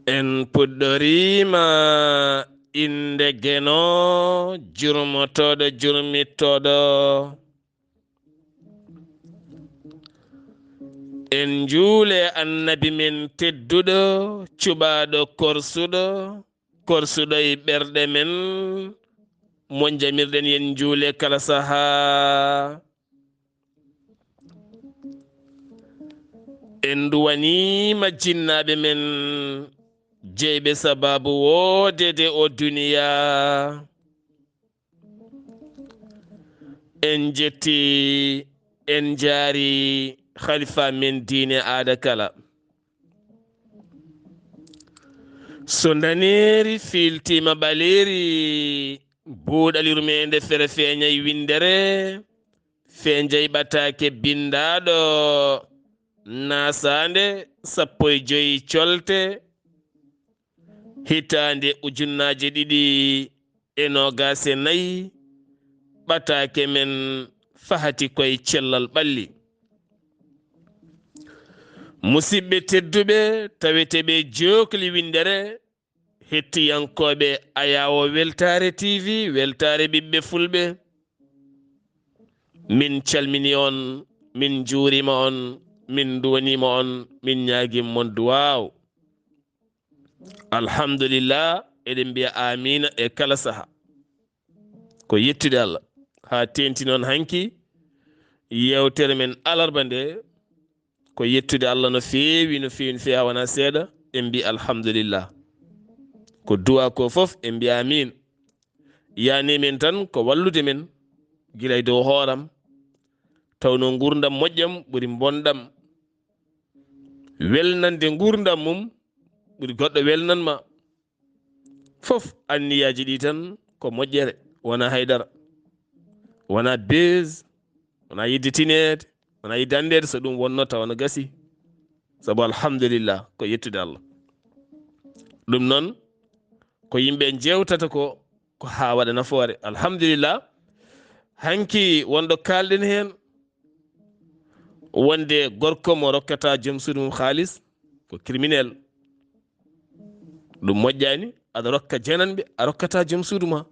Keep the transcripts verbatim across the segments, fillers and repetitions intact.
En puɗɗoriima innde Geno, jurmotooɗo, jurmittooɗo. En njuule Annabi men tedduɗo, cuɓaaɗo korsuɗo, korsuɗo e ɓerɗe men, mo njamirɗen yen njuule kala sahaa. En nduwaniima jinnaaɓe men jeyɓe sabaabu woodede o duniyaa. En njetti, en njaari khalifa men diine aada kala. So ndaneeri fiiltiima ɓaleeri, buuɗal yurmeende fere feeñay winndere, feeñay ɓataake binndaaɗo, naasaande sappo e joy colte, hitaande ujunnaaje ɗiɗi e noogaas e nayi, ɓataake men fahati koye cellal ɓalli. Musidɓe tedduɓe, tawete ɓe jookli winndere, hettiyankooɓe Ayaawo Weltaare T V, Weltaare Ɓiɓɓe Fulɓe, min calmini on, min njuurima on, min nduwanima on, min ñaagima mon duwaaw. Alhamdulillah, eɗen mbiya amiina e kala saha. Ko yettude Allah. Haa teenti noon hanki, yewtere men alarba nde, ko yettude Allah no feewi, no feewi, no feewi, haa wonaa seeɗa. En mbi alhamdulillah. Ko duwa ko fof, en mbi amiin. Yani men tan ko wallude men, gila e dow hooram. Tawno nguurndam moƴƴam ɓuri mbonɗam. Welnande nguurndam mum ɓuri goɗɗo welnan ma. Fof anniyaaji ɗi tan ko moƴƴere, wonaa haydara. Wonaa bees, wonaa yidde tineede, wonaa yidde anndeede, so ɗum wonno tawa no gasi. Sabu alhamdulillah, ko yettude Allah. Ɗum noon, ko yimɓe njeewtata ko, ko haa waɗa nafoore. Alhamdulillah, hanki wonɗo kaalɗen heen, wonde gorko mo rokkata joom suudu mum haalis, ko criminel. Ɗum moƴƴaani, aɗa rokka jananɓe, a rokkata joom suudu ma.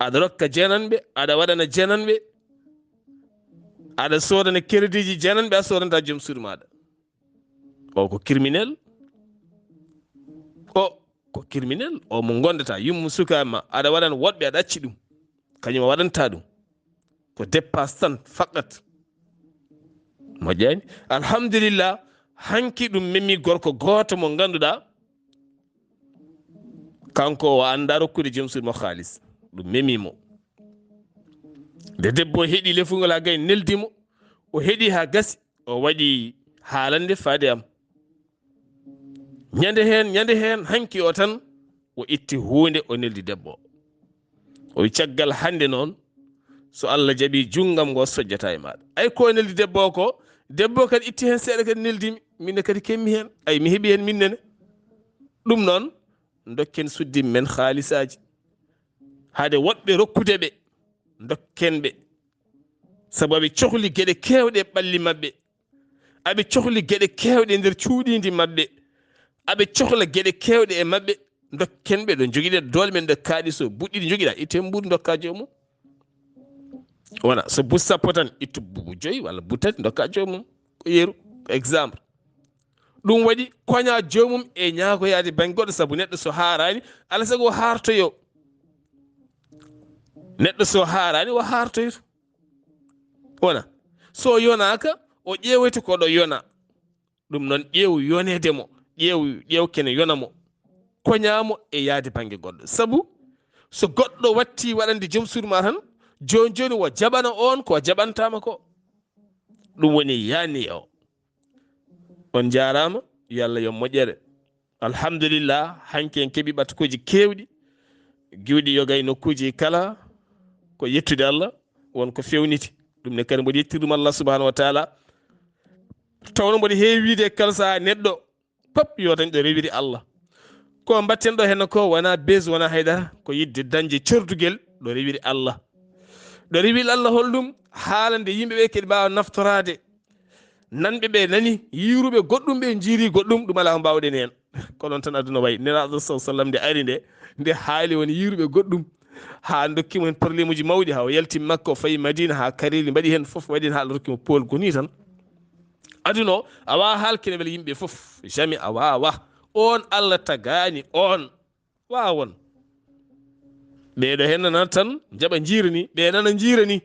Aɗa rokka jananɓe, aɗa waɗana jananɓe, aɗa soodana créditji jananɓe, a soodanta joom suudu maaɗa. O ko criminel. O ko criminel. O mo gondata, yumma sukaaɓe ma, aɗa waɗana woɗɓe, aɗa acci ɗum. Kañum a waɗanta ɗum. Ko dépasse tan, faqat. Moƴƴaani. Alhamdulillah, hanki ɗum memi gorko gooto mo ngannduɗaa, kanko o anndaa rokkude joom suudu mo haalis. Ɗum memi mo. Nde debbo heɗi lefungol haa gay neldi mo, o heɗi haa gasi, o waɗi haalande faade am. Ñande heen, ñande heen, hanki o tan, o itti huunde, o neldi debbo. O wi, "Caggal hannde noon, so Allah jaɓi, junngam ngo sojjata e maaɗa." Ay, ko o neldi debbo o ko, debbo o kadi itti heen seeɗa, kadi neldimi, minne kadi kemmi heen. Ay, mi heɓi heen minnene. Ɗum noon, dokken suddiiɓe men haalisaaji. Hade woɗɓe rokkude ɓe, dokken ɓe. Sabu aɓe cohli geɗe keewɗe e ɓalli maɓɓe. Aɓe cohli geɗe keewɗe e nder cuuɗiindi maɓɓe. Aɓe cohla geɗe keewɗe e maɓɓe. Dokken ɓe, ɗo njogiɗen doole men, ɗo kaaɗi so buɗɗiɗi njogiɗa, itte mbuuɗi ndokka joomum. Wona so buuɗi sappo tan, ittu buuɗi joyi walla buuɗi tati ndokka joomum. Ko yeru, ko exemple. Ɗum waɗi koña joomum e ñaagoyaade bannge goɗɗo, sabu neɗɗo so haaraani, alaa sago o haartoyo. Neɗɗo so haaraani, o haartoyto. Wona, so yonaaka, o ƴeewoyta ko ɗo yona. Ɗum noon, ƴeew yoneede mo, ƴeew, ƴeew kene yona mo, koñaa mo e yahde bannge goɗɗo. Sabu so goɗɗo watti waɗande joom suudu ma tan, jooni jooni o jaɓana oon ko o jaɓantaama ko. Ɗum woni yaani o. On njaaraama, yo Allah yo moƴƴere. Alhamdulillah, hanki en keɓi ɓatakuuji keewɗi, giwɗi yoga e nokkuuji kala, ko yettude Allah, won ko fewniti. Ɗum ne kadi mboɗo yettir ɗum Allah subhanahu wa taala. Tawno mboɗo heewi wiide e kala sahaa neɗɗo, pop yo dañ ɗo rewiri Allah. Ko mbatten ɗo henna ko wona bes, wona haydara, ko yidde dañde cordugel ɗo rewiri Allah. Ɗo rewiri Allah hol ɗum? Haalande yimɓe ɓe keɗi mbaawa naftoraade. Nanɓe ɓe nani, yiiruɓe goɗɗum ɓe njiiri goɗɗum, ɗum alaa ko mbaawɗen heen. Ko noon tan aduna wayi. Nelaaɗo sa sallam nde ari nde, nde haali won yiiruɓe goɗɗum, haa dokkimo heen problème uji mawɗi, haa o yalti Makka, o fayi Madina, haa kareli mbaɗi heen fof, waɗi heen haa Allah rokki mo pool. Ko nii tan. Aduna o, a waawaa haalkine wela yimɓe fof. Jamais a waawaa. Oon Allah tagaani oon. Waawon. Ɓee ɗo heen nana tan, njaɓa njiira ni, ɓee nana njiira ni.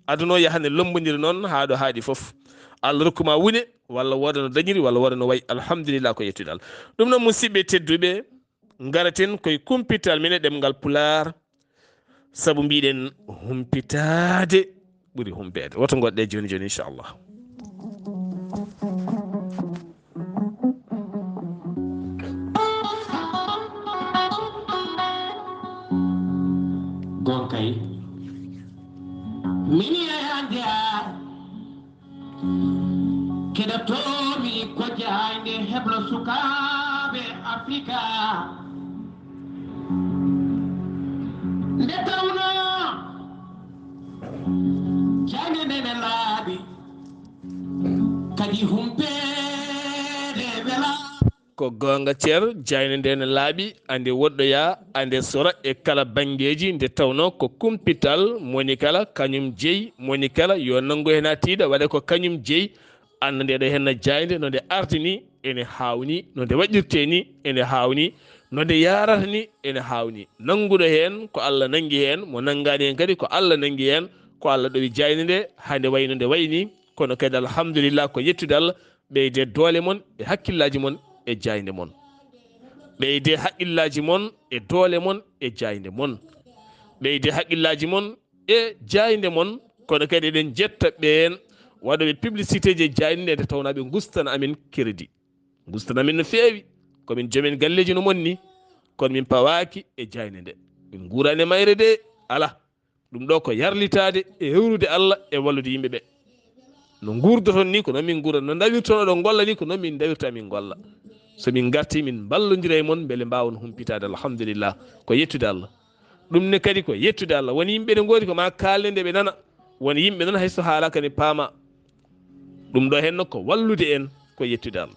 Aduna o yaha ne lombondiri noon haa ɗo haaɗi fof. Allah rokku ma wune, walla wooda no dañiri, walla wooda no wayi. Alhamdulillah, ko yettude Allah. Ɗum noon, musidɓe tedduɓe, ngaraten koye kumpital men e ɗemngal Pulaar, sabu mbiɗen humpitaade ɓuri humpeede. Woto ngoɗɗe jooni jooni, inchallah. Gonkay. Min yahande a keɗotomi ko jayde heblo sukaaɓe Afrika. Nde tawno jayde nde ne laaɓi, kadi humpeede wela. Ko goonga, Ceer, jayde nde ne laaɓi, ande woɗɗoya, ande sora e kala banngeeji, nde tawno ko kumpital moni kala, kañum jeyi moni kala, yo nanngu heen haa tiiɗa, waɗa ko kañum jeyi, annda nde ɗo heen jayde, no nde ardi ni, ene haawni, no nde waɗirte ni, ene haawni, no nde yaarata ni, ene haawni. Nannguɗo heen, ko Allah nanngi heen, mo nanngaani heen kadi, ko Allah nanngi heen, ko Allah ɗowi jayde nde, haa nde wayi no nde wayi ni, kono kadi, alhamdulillah, ko yettude Allah, ɓeyde doole mon e hakkillaaji mon e jaaynde mon. Ɓeyde hakkillaaji mon e doole mon e jaaynde mon. Ɓeyde hakkillaaji mon e jaaynde mon, kono kadi eɗen njetta ɓeen waɗooɓe publicité ji e jaaynde nde, nde tawnoo ɓe ngustana amen crédit. Ngustana amen no feewi. Ko min joomen galleeji no mon ni, kono min pawaaki e jaaynde nde. Min nguuraani e mayre de, alaa. Ɗum ɗo ko yarlitaade e hewrude Allah e wallude yimɓe ɓe. No nguurdoton ni, ko noon min nguura. No ndawirton oɗon ngolla ni, ko noon min ndawirta min ngolla. So min ngarti, min mballondira e mon, mbele mbaawon humpitaade. Alhamdulillah. Ko yettude Allah. Ɗum ne kadi ko yettude Allah. Won yimɓe ɓe ngoodi ko ma kaalne nde ɓe nana. Won yimɓe noon hay so haalaaka ne paama. Ɗum ɗo heen no ko wallude en, ko yettude Allah.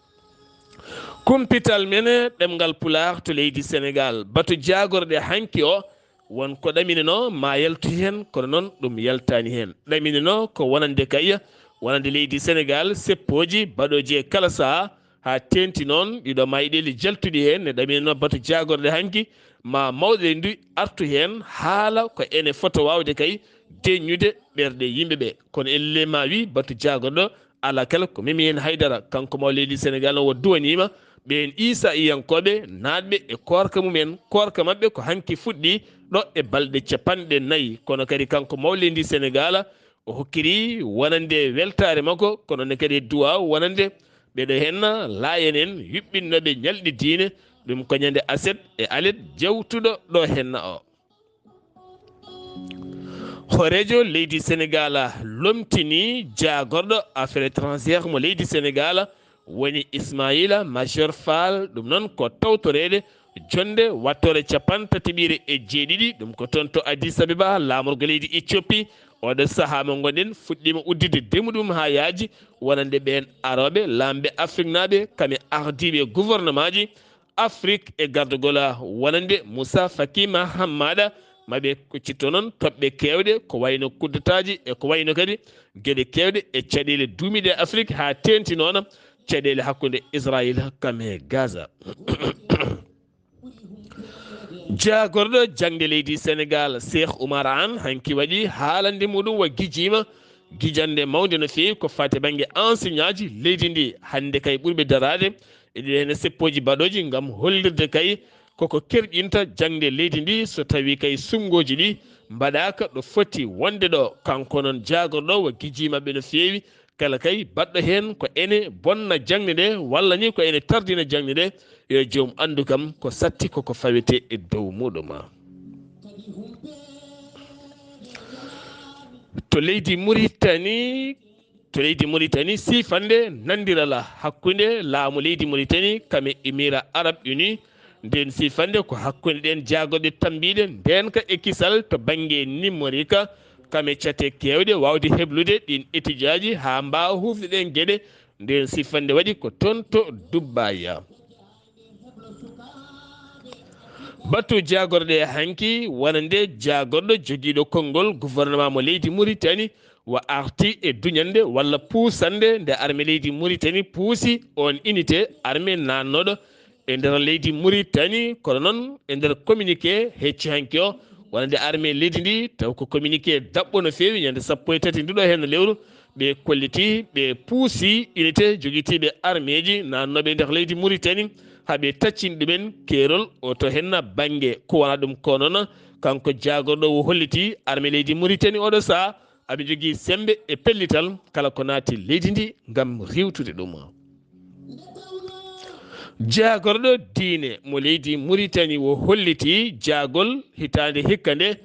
Kumpital men e ɗemngal Pulaar to leydi Senegaal. Batu jaagorɗe hanki o, won ko ɗaminanoo ma yaltu heen, kono noon ɗum yaltaani heen. Ɗaminanoo ko wonande kay, wonande leydi Senegaal, seppooji baɗooji e kala sahaa, haa teeŋti noon ɗiɗo mayɗeeli jaltuɗi heen, ne ɗaminanoo batu jaagorɗe hanki, ma mawɗe ndu artu heen, haala ko ene fota waawde kay deññude ɓerɗe yimɓe ɓe. Kono elle ma wi batu jaagorɗo, alaa kala ko memi heen haydara. Kanko maw leydi Senegaal o duwaniima ɓeen Isa iyankooɓe naatɓe e koorka mumen. Koorka maɓɓe ko hanki fuɗɗi ɗo e balɗe capanɗe nayi. Kono kadi kanko maw leydi Senegaal o hokkiri wonande weltaare makko, kono ne kadi duwaaw wonande ɓeɗo heen laayen en yuɓɓinnooɓe ñalɗi diine. Ɗum ko ñande aset e alet jewtuɗo ɗo heen o. Hooreejo leydi Senegaal lomtini jaagorɗo affaire étrangère mo leydi Senegaal, woni Ismaïla Madior Fall. Ɗum noon ko tawtoreede jonnde wattoore capanɗe tati ɓiire e jeeɗiɗi. Ɗum ko toon to Addis Abeba, laamorgo leydi Ethiopie. Oɗo sahaa mo ngonɗen fuɗɗiima udditde demu ɗum haa yaaji, wonande ɓeen arooɓe, laamɓe afriknaaɓe, kam e ardiiɓe gouvernement ji Afrik e gardagol wonande Moussa Faki Mahammada, maɓe kuccitto noon toɓɓe keewɗe, ko wayno kuddataaji e ko wayno kadi geɗe keewɗe e caɗeele duumiiɗe e Afrik, haa teeŋti noon caɗeele hakkunde Israel kam e Gaza. Jaagorɗo jaŋde leydi Senegaal, Cheikh Oumar Anne, hanki waɗi haalande muɗum wa gijiima gijannde mawnde no feewi ko faati bannge enseignantji leydi ndi. Hannde kay ɓurɓe daraade e ɗiɗo heen seppooji baɗooji ngam hollirde kay koko kerƴinta jaŋde leydi ndi, so tawii kay sunngooji ɗi mbaɗaaka ɗo foti wonde ɗo. Kanko noon jaagorɗo wa gijiima ɓe no feewi, kala kay baɗɗo heen ko ene bonna jaŋde nde, walla ni ko ene tardina jaŋde nde, yo joom anndu kam ko satti koko fawete e dow muɗum. To leydi Muritani, to leydi Muritani, siifannde nanndiral hakkunde laamu leydi Muritani kam e Émirats Arabes Unis. Ndeen siifannde ko hakkunde ɗeen jaagorɗe tammbiiɗe ndeenka e kisal to bannge numerique, kam e cate keewɗe waawde heblude ɗiin étudiantji haa mbaawa huufde ɗeen geɗe. Ndeen siifannde waɗi ko toon to Dubaï. Batu jaagorɗe hanki wonande jaagorɗo jogiiɗo konngol gouvernement mo leydi Mauritanie wa arti e duñande walla puusande nde arme leydi Mauritanie puusi on unité arme naannooɗo e nder leydi Mauritanie, kono noon e nder communiqué hecci hanki o wonande arme leydi ndi, taw ko communiqué daɓɓo no feewi, ñande sappo e tati nduɗo heen lewru, ɓe kolliti, ɓe puusi unité jogitiiɓe armeeji naannooɓe nder leydi Mauritanie, haa ɓe taccini ɗumen keerol o to henna bannge ko wona ɗum. Ko noon, kanko jaagorɗo o holliti arme leydi Mauritanie oɗo sahaa aɓe njogii semmbe e pellital kala ko naati leydi ndi ngam riiwtude ɗum. Jaagorɗo diine mo leydi Mauritanie o holliti jaagol hitaande hikka nde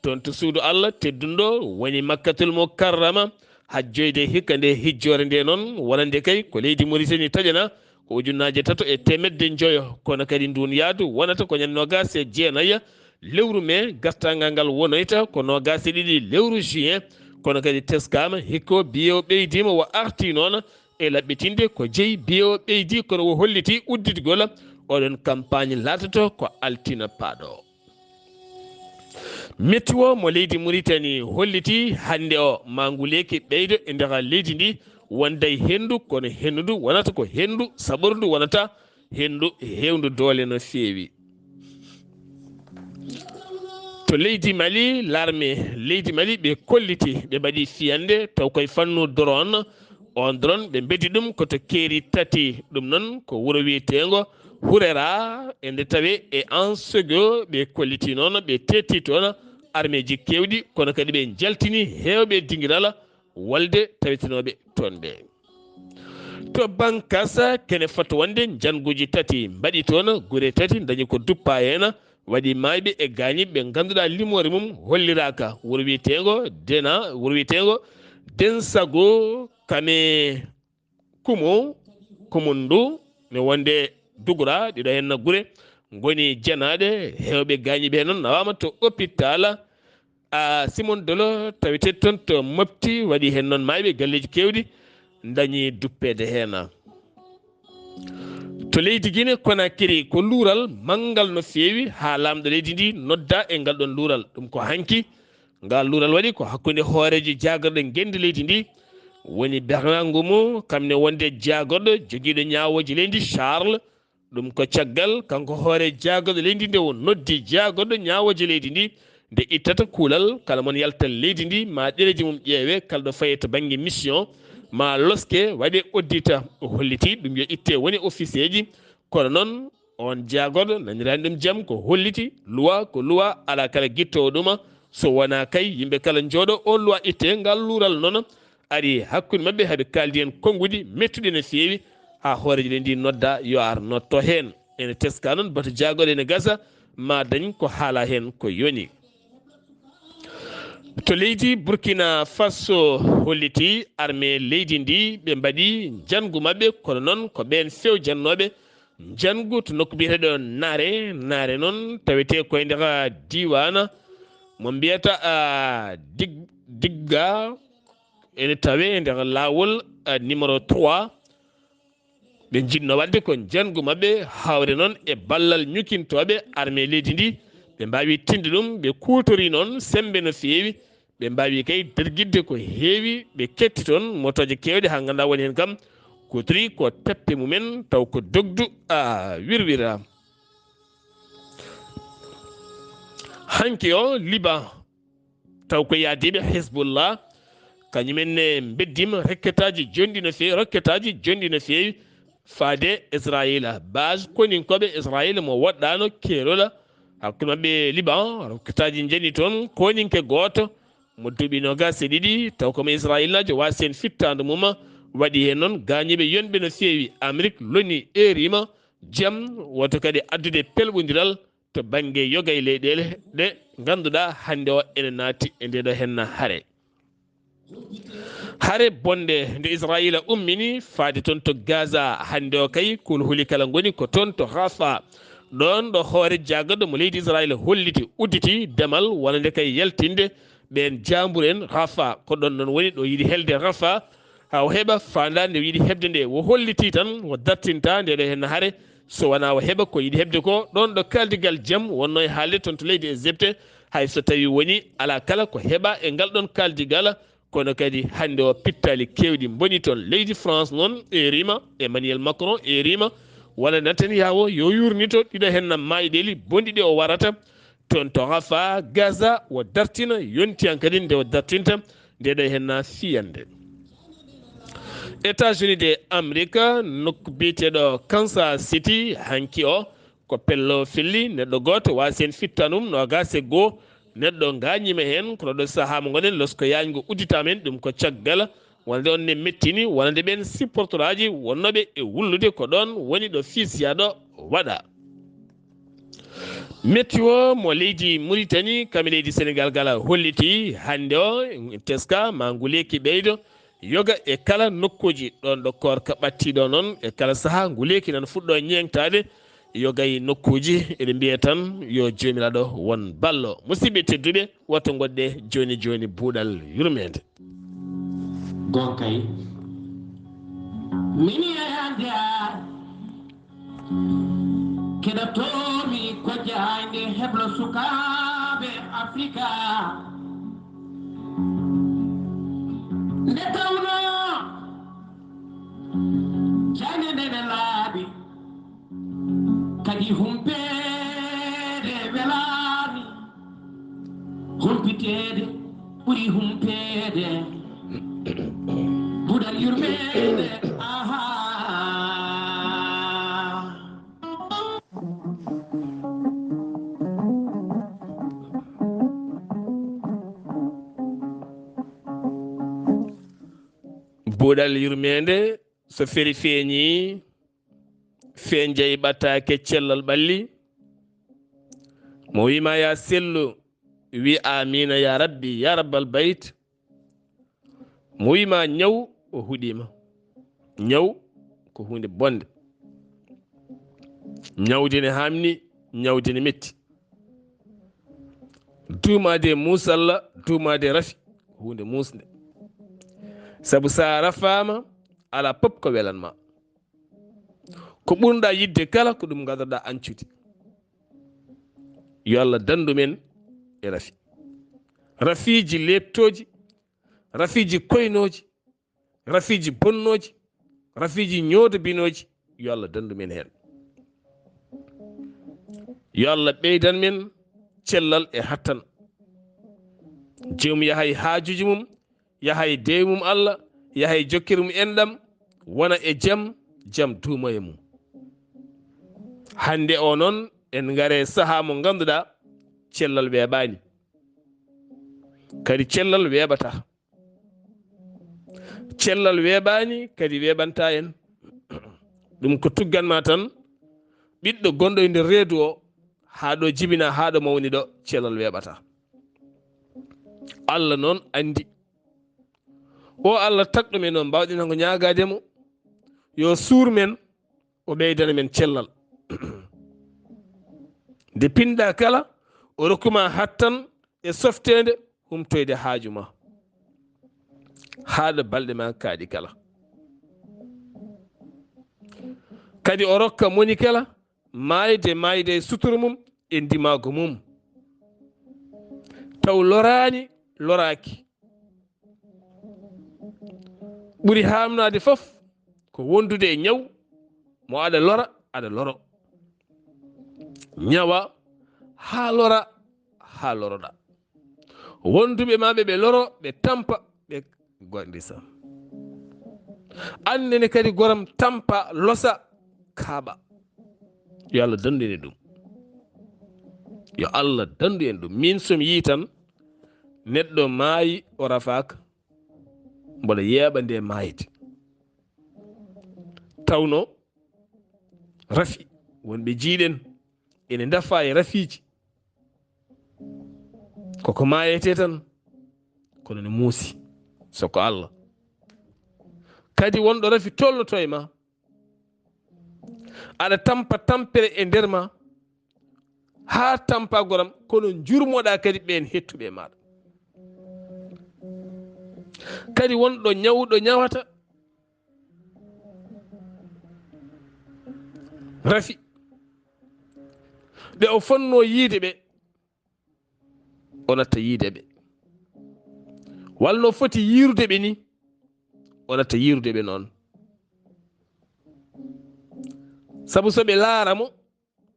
toon to suudu Allah teddunɗo woni Makkatul Mukarrama, hajjoyde hikka nde hijjoore nde noon wonande kay ko leydi Mauritanie taƴana ko ujunnaaje tato e teemedde njoyo, kono kadi ndun yaadu wonata ko ñande noogaas e jeenayi lewru mee, gartaangal ngal wonoyta ko noogaas e ɗiɗi lewru juin, kono kadi teskaama hikka o biyee o ɓeydiima o arti noon e laɓɓitinde ko jeyi biyee o ɓeydi, kono o holliti udditgol oɗon campagne laatoto ko altine paaɗo. Météo mo leydi Mauritanie holliti hannde o ma nguleeki ɓeydo e nder leydi ndi, wonday henndu, kono henndu wonata ko henndu saɓordu wonata, henndu heewndu doole no feewi. To leydi Mali, l'armée leydi Mali ɓe kolliti, ɓe mbaɗi fiyannde taw koye fannu drone. On drone ɓe mbeddi ɗum ko to keeri tati, ɗum noon ko wuro wiyeteengo Hurera, e nde tawe e Ansego ɓe kolliti noon, ɓe tetti toon armeeji keewɗi, kono kadi ɓe njaltini heewɓe dingiral wolde tawetenooɓe toon ɓe. To Bankas, kene foti wonde njannguuji tati mbaɗi toon, gure tati ndañi ko duppa heen, waɗi maayɓe e gaañiiɓe ɓe ngannduɗaa limoore mum holliraaka. Wuro wiyeteengo Dena, wuro wiyeteengo Densago, Kame Kumu, Kumundu, ne wonde Dugura, ɗiɗo heen gure ngoni jenaaɗe, heewɓe gaañiiɓe heen noon nawaama to hôpital. A Simon Dolo tawete toon to Mopti, waɗi heen noon maayɓe galleeji keewɗi ndañi duppeede heen. To leydi Guinée Conakry ko luural manngal no feewi haa laamɗo leydi ndi nodda e ngal ɗoon luural. Ɗum ko hanki ngal luural waɗi ko hakkunde hooreejo jaagorɗo ngenndi leydi ndi woni Bernard Ngoumu, kam ne wonde jaagorɗo jogiiɗo ñaawooji leydi Charles. Ɗum ko caggal kanko hoore jaagorɗo leydi nde o noddi jaagorɗo ñaawooje leydi ndi nde ittata kuulal kala mon yalta leydi ndi ma ɗereji mum ƴeewe kala ɗo faye to bannge mission ma loske waɗe oddita. O holliti ɗum yo itte woni officeeji, kono noon on jaagorɗo naniraani ɗum jam ko holliti luwa ko luwa alaa kala gittoowo ɗuma so wonaa kay yimɓe kala njooɗo on luwa itte ngal luural noon ari hakkunde maɓɓe haɓe kaaldi heen konnguɗi mettuɗi no feewi haa hooreejo leydi ndi nodda yo ar notto heen. Ene teska noon batu jaagorɗo ene gasa ma dañ ko haala heen ko yoni. To leydi Burkina Faso holliti armée leydi ndi ɓe mbaɗi njanngu maɓɓe kono noon ko ɓeen fewjannooɓe njanngu to nokku biyeteeɗo Naare. Naare noon tawetee koye nder diiwaan mo mbiyata a Dig- Digga, ene tawee nder laawol a numéro trois. Ɓe njiɗno waɗde ko njanngu maɓɓe hawre noon e ballal ñukintooɓe armée leydi ndi. Ɓe mbaawi tinde ɗum ɓe kuutori noon semmbe no feewi. Ɓe mbaawi kay dargidde ko heewi ɓe ketti toon motooje keewɗe haa ngannduɗaa woni heen kam kuutori ko teppe mumen taw ko dogdu a wirwira. Hanki o Liban taw ko yaadiiɓe Hezbollah kañumen ne mbeddima rokketaaji jonɗi no feewi, rokketaaji jonɗi no feewi faade Israayiila. Base koninkooɓe Israayiila mo woɗɗaano keerola hakkunde maɓɓe Liban, rokketaaji njani toon koninke gooto mo duuɓi noogaas e ɗiɗi taw komo Israayiilnaajo waasi heen fittaandu mum, waɗi heen noon gaañiiɓe yonɓe no feewi. Amerik loni eeriima jam woto kadi addude pelɓondiral to bannge yoga e leyɗeele ɗe ngannduɗaa hannde o ene naati e ndeeɗo henna hare. Hare bonde nde Israayiila ummini faade toon to Gaza hannde o kay kulhuli kala ngoni ko toon to Rafa. Ɗoon ɗo hoore jaagaddo mo leydi Israayiila holliti udditi damal wonande kay yaltinde ɓeen jaambur en Rafa. Ko ɗoon noon woni ɗo yiɗi helde Rafa haa o heɓa faandaare nde o yiɗi heɓde nde. O hollitii tan o dartinta nde ɗo heen hare, so wonaa o heɓa ko yiɗi heɓde ko. Ɗoon ɗo kaaldigal jam wonnoo e haalde toon to leydi Égypte, hay so tawii woni alaa kala ko heɓa e ngal ɗoon kaaldigal, kono kadi hannde o pittaali keewɗi mboni toon. Leydi France noon eeriima, Emmanuel Macron eeriima, walla Netanyahu yo yuurnito ɗiɗo heen maayɗeeli bonɗi ɗi o warata toon to Rafah, Gaza, o dartina, yonti han kadi nde o dartinta nde ɗo heen fiyannde. États-Unis de Amérique, nokku biyeteeɗo Kansas City, hanki o ko pello felli, neɗɗo gooto waasi heen fittanum, noogaas e goo neɗɗo ngaañiima heen, kono ɗo sahaa mo ngonɗen, losko yaañgo udditaama heen, ɗum ko caggal wonande on ne mettini, wonande ɓeen supporteraaji wonnooɓe e wullude ko ɗoon woni ɗo fisiyaɗo waɗa. Météo mo leydi Mauritanie, kam e leydi Sénégal gala holliti hannde o, teska ma nguleeki ɓeydo yoga e kala nokkuuji. Ɗoon ɗo koorka ɓattiɗo noon, e kala sahaa nguleeki nan fuɗɗo ñeeŋtaade yoga e nokkuuji. Eɗen mbiya tan yo Joomiraaɗo won ballo. Musidɓe tedduɓe, woto ngoɗɗe jooni jooni buuɗal yurmeende. Gonkay. Min yeyande a keɗotomi ko jaayde heblo sukaaɓe Afrika. Nde tawno jaayde nde ne laaɓi, kadi humpeede welaani. Humpiteede ɓuri humpeede. Buɗal yurmeende, aha. Buɗal yurmeende, so feri feeñi, fenjay ɓataake cellal ɓalli. Mo wiima ya sellu, wi amina ya rabbi, ya rabbal bayt. Mo wiima ñaw, o huɗiima. Ñaw ko huunde bonde. Ñawde ne hamni, ñawde ne metti. Duumaade e muus Allah, duumaade e rafi, ko huunde muusnde. Sabu sa rafaama, alaa pop ko welan ma. Ko ɓurɗa yiɗde kala ko ɗum ngadorɗa ancude. Yo Allah dandu men e rafi. Rafiiji leeptooji, rafiiji koynooji, rafiiji bonnooji, rafiiji ñoodobinooji, yo Allah dandu men heen. Yo Allah ɓeydan men cellal e hattan. Jom yahay haajuuji mum, yahay dewi mum Allah, yahay jokkir mum enɗam, wona e jam, jam duumoye mum. Hannde o noon, en ngare sahaa mo ngannduɗaa cellal weeɓaani. Kadi cellal weeɓata. Cellal weeɓaani, kadi weeɓanta en. Ɗum ko tuggan ma tan, ɓiɗɗo gonɗo e nder reedu o, haa ɗo jibina, haa ɗo mawni ɗo, cellal weeɓata. Allah noon anndi. O Allah tagɗo men o, mbawɗen ko ñaagaade mo, yo suur men, o ɓeydana men cellal. Nde pinɗa kala, o rokkuma hattan e softeende, humtoyde haaju ma. Haa ɗo balɗe ma kaaɗi kala. Kadi o rokka moni kala, maayde, maayde e sutura mum, e ndimaagu mum. Taw loraani, loraaki. Ɓuri haamnaade fof ko wondude e ñaw mo aɗa lora, aɗa loro. Ñawa haa lora, haa loroɗa. Wonduɓe ma ɓe, ɓe loro, ɓe tampa, ɓe gandisa. Annene kadi goram tampa, losa, kaaɓa. Yo Allah dandu en e ɗum. Yo Allah dandu en ɗum. Min somi yii tan neɗɗo maayi o rafaaka, mboɗo yeeɓa nde maayde. Tawno rafi, wonɓe jiiɗen ene ndafa e rafiiji. Koko maayete tan, kono ne muusi, so ko Allah. Kadi wonɗo rafi tolnoto e ma, aɗa tampa tampere e nder ma, haa tampa goram, kono njurmoɗa kadi ɓeen hettuɓe e maɗa. Kadi wonɗo ñawɗo ñawata, Rafi. Ɓe o fonnoo yiide ɓe, o natta yiide ɓe. Walla no foti yiirude ɓe ni, o natta yiirude ɓe noon. Sabu so ɓe laara mo,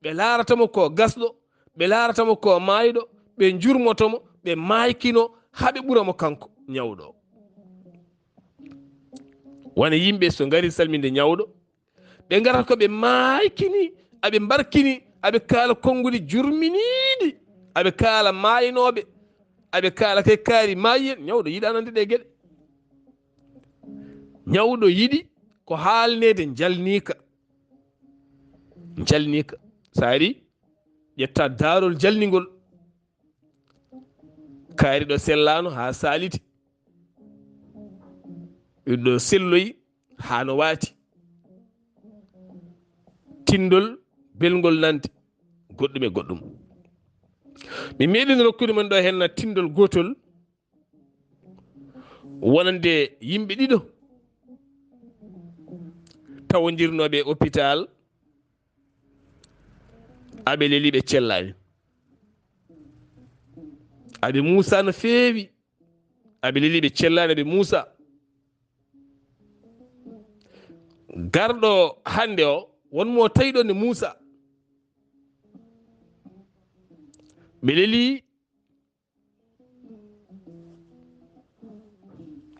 ɓe laarata mo ko gasɗo, ɓe laarata mo ko maayɗo, ɓe njurmoto mo, ɓe maaykino haa ɓe ɓura mo kanko ñawɗo. Wona yimɓe so ngari salminde ñawɗo, ɓe ngarata ko ɓe maaykini, aɓe mbarkini, aɓe kaala konnguɗi jurminiiɗi, aɓe kaala maaynooɓe, aɓe kaala kay kaari maayi en. Ñawɗo yiɗaa nande ɗe geɗe. Ñawɗo yiɗi ko haalneede njalniika. Njalniika. So ari, ƴetta daarol jalningol. Kaari ɗo sellaano haa saaliti. Ɗo selloyi haa no waati. Tinndol belngol nande goɗɗum e goɗɗum. Mi meeɗino rokkude mon ɗo henna tinndol gootol wonande yimɓe ɗiɗo tawondirnooɓe e hôpital, aɓe leli ɓe cellaani. Aɓe muusa no feewi, aɓe leli ɓe cellaani, aɓe muusa. Garɗo hannde o, won mo tawi ɗon ne muusa. Ɓe leli,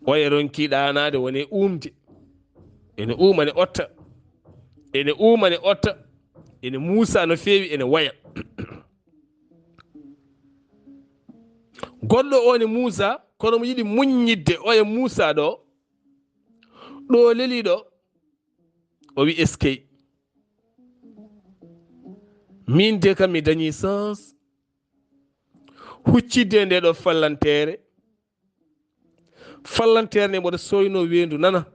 oya ronki ɗaanaade, woni uumde. Ene uuma, ne otta. Ene uuma, ne otta. Ene muusa no feewi, ene waya. Goɗɗo o ne muusa, kono mo yiɗi muññidde, oya muusa ɗo. Ɗo leli ɗo, o wi: "Eskey. Min de kam mi dañi sens huccidde nde ɗo fallanteere. Fallanteere nde mboɗo soyno weendu nana.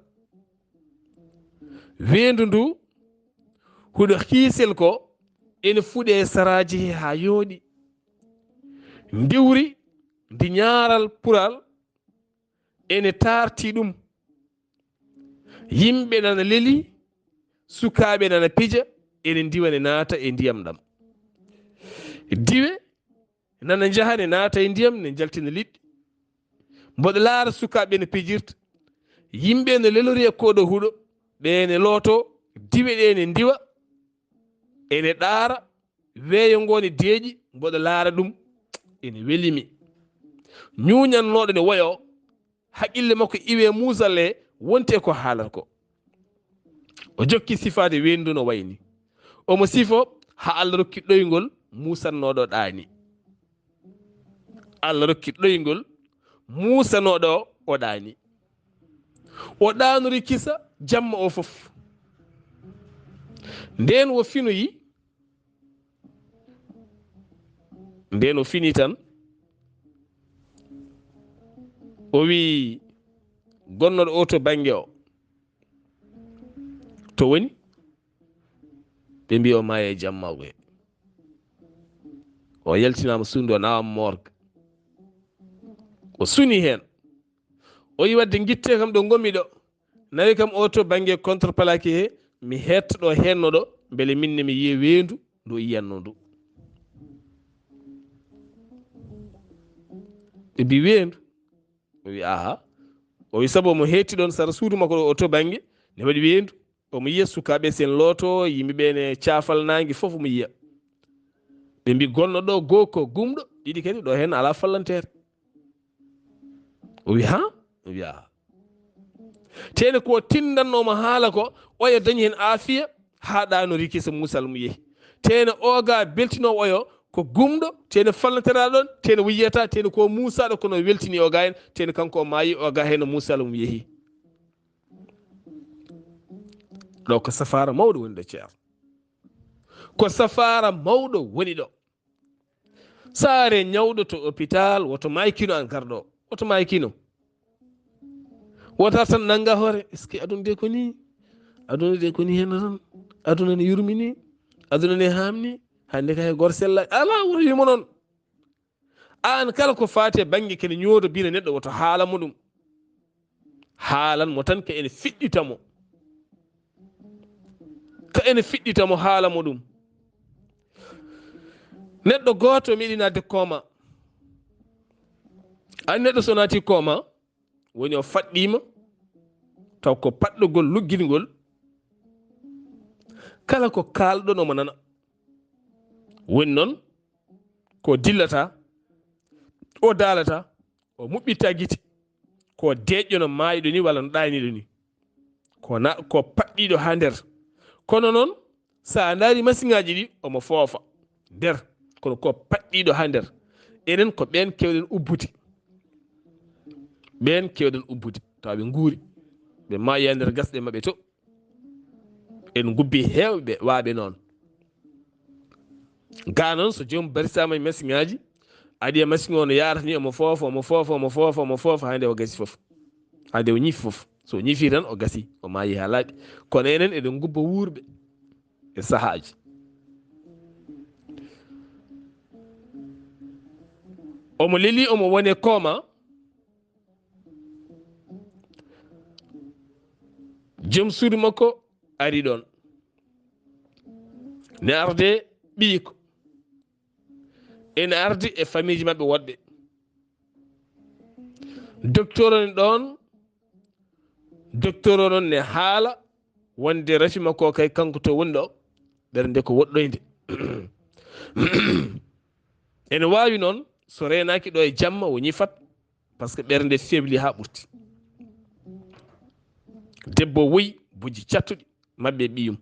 Weendu ndu, huɗo hiisel ko ene fuɗe e saraaji he haa yooɗi. Ndiwri ndi ñaaral pural ene taarti ɗum. Yimɓe nana leli, sukaaɓe nana pija, ene ndiwa ne naata e ndiyam ɗam. Diwe nana njaha ne naata e ndiyam, ne njaltina liɗɗi. Mboɗo laara sukaaɓe ne pijirta. Yimɓe ne lelori e koɗo huɗo, ɓe ne looto, diwe ɗe ne ndiwa, ene ɗaara, weeyo ngo ne deeƴi, mboɗo laara ɗum, ene weli mi." Ñuuñannooɗo ne woyo, haqqille makko iwe muusal e wonti e ko haalata ko. O jokki sifaade weendu no wayni. Omo sifo haa Allah rokki ɗoyngol muusannooɗo ɗaani. Allah rokki ɗoyngol muusanooɗo o ɗaani. O ɗaanori kisa jamma o fof. Ndeen o finoyi, ndeen o fini tan, o wi gonnoɗo o to bannge o, "To woni?" Ɓe mbi o maayi e jamma o. O yaltinaama suudu o, nawaama morgue. O suni heen. O yi wadde ngitte kam ɗo ngonmi ɗo. Nawi kam o to bannge contre plaqué he, mi heetta ɗo heenno ɗo, mbele minne mi yiya weendu ndu o yiyanno ndu. Ɓe mbi weendu. O wi aha. O wi sabu omo heetti ɗon sara suudu makko ɗo o to bannge, ne waɗi weendu. Omo yiya sukaaɓe sen looto, yimɓe ɓe ne caafal naange fof omo yiya. Ɓe mbi gonno ɗo goo ko gumɗo, ɗiɗi kadi ɗo heen alaa fallanteere. O wi ha? O wi aha. Tene ko tindannoomo haala ko, oya dañi heen aafiya, haa ɗaano rikisa muusal mo yehi. Tene oga beltinoowo oyo ko gumɗo, tene fallanteraa ɗon, tene wiyata, tene ko muusaaɗo kono weltini oga heen, tene kanko o maayi oga heen muusal mo yehi. Ɗo ko safaara mawɗo woni ɗo, ceer. Ko safaara mawɗo woni ɗo. Saare ñawɗo to hôpital, woto maykino an garɗo. Woto maykino. Wota tan nannga hoore. Est-ce que aduna de ko ni? Aduna de ko ni henna tan. Aduna ne yurmini. Aduna ne hamni. Hannde kay gor sella. Ala, woto wimo noon. Aan kala ko faati e bannge kene ñoodo bina neɗɗo, woto haala mo ɗum. Haalan mo tan ko ene fiɗɗita mo. Ka ene fiɗɗita mo haala mo ɗum. Neɗɗo gooto meeɗi naatde kooma. Ani neɗɗo so naati kooma, woni o faɗɗiima, taw ko paɗɗogol luggingol, kala ko kaalɗon omo nana. Woni noon, ko dillata, o daalata, o muɓɓita gite, ko deeƴƴo no maayɗo ni walla no ɗaaniiɗo ni. Ko na, ko paɗɗiiɗo haa nder. Kono noon, so a ndaari masiŋaaji ɗi, omo foofa nder. Kono ko paɗɗiiɗo haa nder. Enen ko ɓeen keewɗen ubbude. Ɓeen keewɗen ubbude. Tawa ɓe nguuri. Ɓe maayi nder gasɗe maɓɓe to. En ngubbi heewɓe waaɓe noon. Gaa noon, so joom barisaama e masiŋaaji, aɗi e masiŋ o no yaarata ni, omo foofa, omo foofa, omo foofa, omo foofa, haa nde o gasi fof. Haa nde o ñifi fof. So o ñifi tan, o gasi, o maayi haa laaɓi. Kono enen, eɗen ngubba wuurɓe e sahaaji. Omo leli, omo wone kooma. Joom suudu makko ari ɗoon. Ne arde ɓiyiko. Ene ardi e famiiji maɓɓe woɗɓe. Docteur on ɗoon, docteur o noon ne haala wonde rafi makko o kay kanko to woni ɗo, ɓernde ko woɗɗoyde. Ene waawi noon, so reenaaki ɗo e jamma, o ñifat, parce que ɓernde febli haa ɓurti. Debbo woyi, bojji cattuɗi, maɓɓe ɓiyum.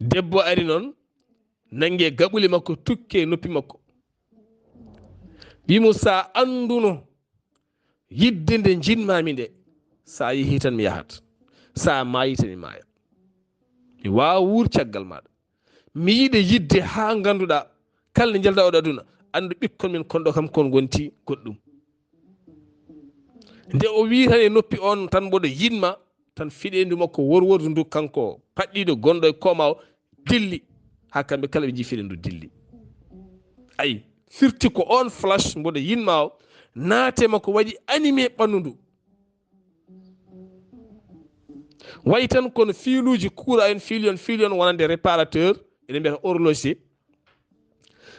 Debbo ari noon, nannge gaɓuli makko, tukke noppi makko. Wi mo, "Sa annduno yidde nde njiɗmaami nde, sa yehi tan mi yahat, sa maayi tan mi maaya. Mi waawa wuur caggal maaɗa. Mi yiɗe yidde haa ngannduɗaa, kala nde njalda oɗo aduna, anndu ɓikkon men kon ɗo kam kon ngonti goɗɗum." Nde o wi tan e noppi on tan, "Mboɗo yiɗma," tan fiɗeendu makko worwordu ndu, kanko paɗɗiiɗo gonɗo e kooma o, dilli. Haa kamɓe kala ɓe njii fiɗeendu dilli. Ayi, firti ko on flash, "Mboɗo yiɗma," o naate makko waɗi animé ɓanndu ndu. Wayi tan kono fiiluuji kuura en, fiili on, fiili on wonande réparateur, eɗen mbiyata horloger.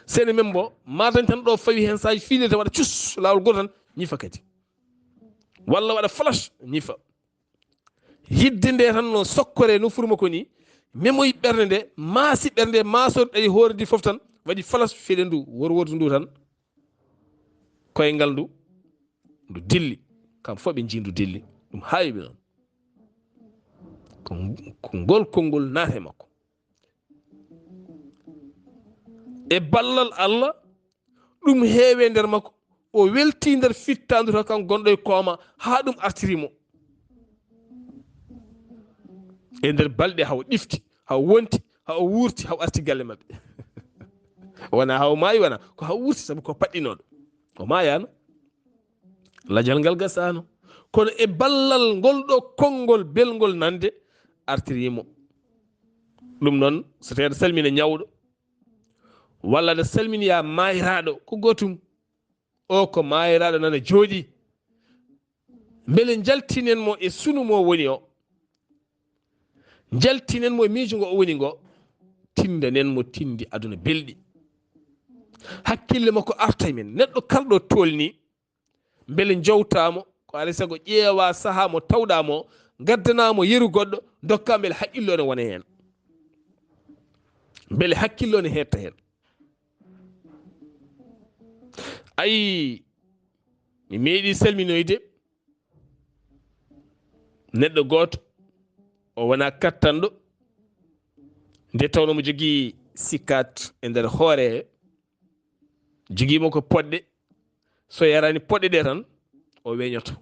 Sene men mbo, ma dañ tan ɗo fawi heen, so a fiilii tan waɗa cus, laawol gooto tan, ñifa kadi. Walla waɗa flash, ñifa. Yidde nde tan no sokkore nofuru makko ni, memoyi ɓernde nde, maasi ɓernde, maasori ɗaɗi hoore ndi fof tan, waɗi flash fiɗe ndu, worwordu ndu tan, koyngal ndu, ndu dilli. Kam fof ɓe njii ndu dilli. Ɗum haawi ɓe noon. Ko, ko ngol konngol naate makko. E ballal Allah, ɗum heewe nder makko. O welti nder fittaandu to kan gonɗo e kooma, haa ɗum artiri mo. E nder balɗe, haw ɗifti, haw wonti, haw wurti, haw arti galle maɓɓe. Wona haw maayi, wona ko haw wurti, sabu ko paɗɗinooɗo. O maayaano. Lajal ngal gasaano. Kono e ballal ngol ɗo konngol belngol nande, artiri mo. Ɗum noon, so tawii aɗa salmina ñawɗo, walla aɗa salmina ya maayiraaɗo, ko gootum. O ko maayiraaɗo nana jooɗii. Mbele njaltinen mo e sunu mo woni o. Njaltinen mo e miijo ngo o woni ngo. Tindanen mo tindi aduna belɗi. Hakkille makko arta e men. Neɗɗo kalɗo toolni, mbele njowtaa mo, ko alaa e sago ƴeewaa sahaa mo tawɗaa mo, ngaddanaa mo yeru goɗɗo, ndokkaa mbele haqqille o ne wona heen. Mbele haqqille o ne heetta heen. Ayi, mi meeɗi salminoyde neɗɗo gooto, o wonaa kattanɗo, nde tawnoo mo jogii sikkaat e nder hoore he, jogii mo ko poɗɗe, so yaraani poɗɗe ɗe tan, o weñoto.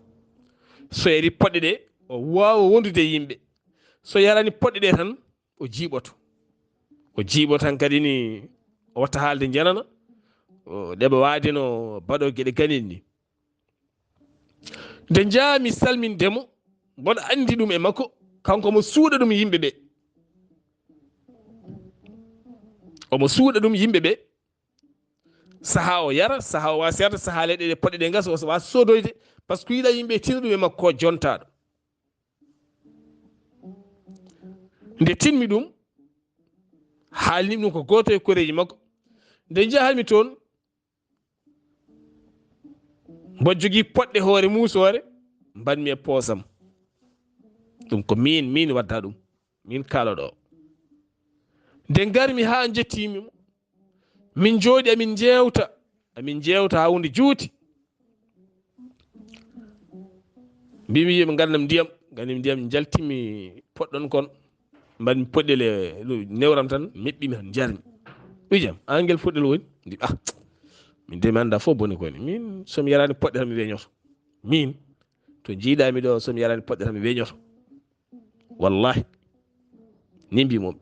So yari poɗɗe ɗe, o waawa wondude e yimɓe. So yaraani poɗɗe ɗe tan, o jiiɓoto. O jiiɓo tan kadi ni, o watta haalde njanana, o ɗeɓa waade no baɗo geɗe ganin ni. Nde njaami salminde mo, mboɗo anndi ɗum e makko, kanko omo suuɗa ɗum yimɓe ɓe. Omo suuɗa ɗum yimɓe ɓe. Sahaa o yara, sahaa o waa seerta, sahaa leyɗe ɗe poɗɗe ɗe ngasa, o waa soodoyde, par ce que yiɗa yimɓe tina ɗum e makko ko jontaaɗo. Nde tinmi ɗum, haalni ɗum ko gooto e koreeji makko. Nde njahanmi toon, mbo jogii poɗɗe hoore muusoore, mbaɗmi e poosam. Ɗum ko miin, miin wadda ɗum. Miin kaaloɗo o. Nde ngarmi haa njettiimi mo, min njooɗi, amin njeewta, amin njeewta haa huunde juuti. Mbimi yo ɓe ngandam ndiyam, ngandam ndiyam, njaltimi poɗɗon kon, mbaɗmi poɗɗel e newram tan, meɓɓimi tan, njarmi. Wi jam, an ngel poɗɗel woni? Ndi, ah, min de mi annda fof boni ko woni. Min, so mi yaraani poɗɗe tan mi weñoto. Min, to njiiɗami ɗo, so mi yaraani poɗɗe tan mi weñoto. Wallahi. Ni mbi mum.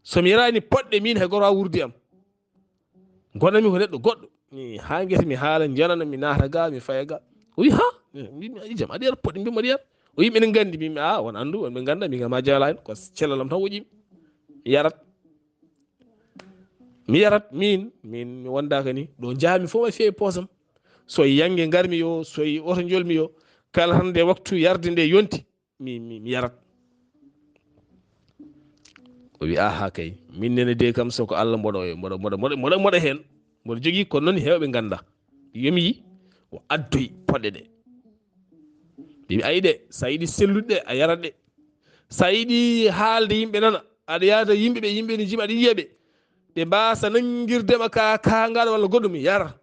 So mi yaraani poɗɗe min hay goto ha wurdi am. Gonanmi ko neɗɗo goɗɗo. Mi haa ngesa mi haala, njanana, mi naata ga, mi faya ga. O wi, ha? Mbimi, "Aɗa jam, aɗa yara poɗɗe?" Mbimi, "Aɗa yara?" O wi, "Miɗen nganndi." Mbimi, "A, won anndu, on ɓe ngannda, min kam maa jaalani, ko cellal am tan woƴƴimi." Mi yarat. Mi yarat, min, min mi wondaaka ni. Ɗo njaami fof mi fiya e poosam. So e yannge ngarmi yo, so e oto njolmi yo, kala tan nde waktu yarde nde yonti, mi, mi, mi yarat. O wi, "Aha kay, min nene de kam, so ko Allah mboɗo, mboɗo, mboɗo, mboɗo, mboɗo, mboɗo heen, mboɗo jogii, kono noon heewɓe ngannda." Yomi yi, o addoyi poɗɗe ɗe. Ɓe wi, "Ayi ɗe, so a yiɗi sellude ɗe, a yarat ɗe. So a yiɗi haalde yimɓe nana, aɗa yaada yimɓe ɓe, yimɓe ne njima, aɗa yiya ɓe. Ɓe mbaasa nanngirde ma ka, kaangal walla goɗɗum, yara."